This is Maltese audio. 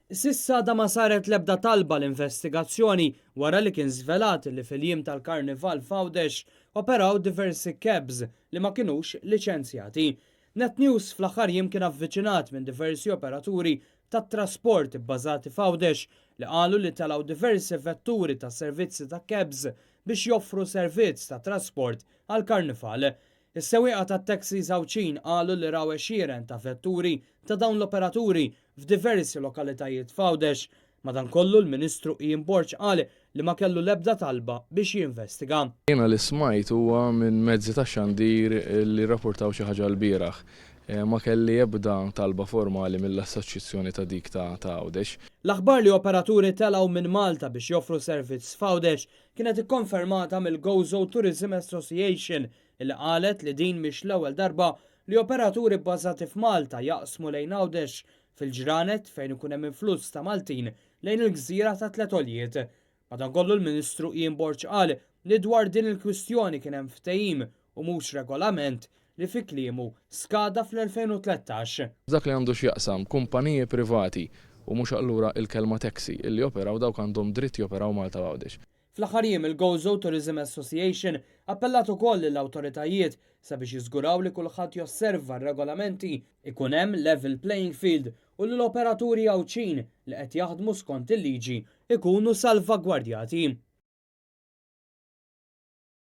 S'issa għadha ma saret l-ebda talba l-investigazzjoni wara li kien żvelat li fil-jiem tal-Karnival f'Għawdex operaw diversi cabs li ma kinux liċenzjati. Net News fl-aħħar jiem kien avviċinat minn diversi operaturi tat-trasport ibbażati f'Għawdex li qalu li telgħu diversi vetturi ta' servizzi ta' cabs biex joffru servizz ta' trasport għall-Karnival. Is-sewwieqa tat-taxis Għawdxin qalu li raw għexieren ta' vetturi ta' dawn l-operaturi f'diversi lokalitajiet f'Għawdex. Madankollu l-Ministru Ian Borg qal li ma kellu l-ebda talba biex jinvestiga. Jiena li smajt huwa minn mezzi tax-xandir li rrapportaw xi ħaġa lbieraħ. Ma kelli ebda talba formali mill-assoċjzzjoni ta' dik ta' Għawdex. L-aħbar li operaturi telgħu minn Malta biex joffru servizz f'Għawdex kienet ikkonfermata mill-Gozo Tourism Association li qalet li din mhix l-ewwel darba li operaturi bbażati f'Malta jaqsmu lejn Għawdex fil-ġranet fejn ikun hemm influss ta' Maltin lejn il-gżira tat-tliet għoljiet. Madankollu l-Ministru Ian Borg qal li dwar din il-kwistjoni kien hemm ftehim u mhux regolament li fi kliemu skada fl-2013. F'dak li għandu x'jaqsam kumpaniji privati u mhux allura il-kelma taxi illi joperaw dawk għandhom dritt joperaw Malta u Għawdex. Fl-aħħar jiem il-Gozo Tourism Association appellat ukoll lill-awtoritajiet sabiex jiżguraw li kulħadd josserva r-regolamenti, ikun hemm level playing field u li l-operaturi Għawdxin li qed jaħdmu skont il-liġi jkunu salvagwardjati.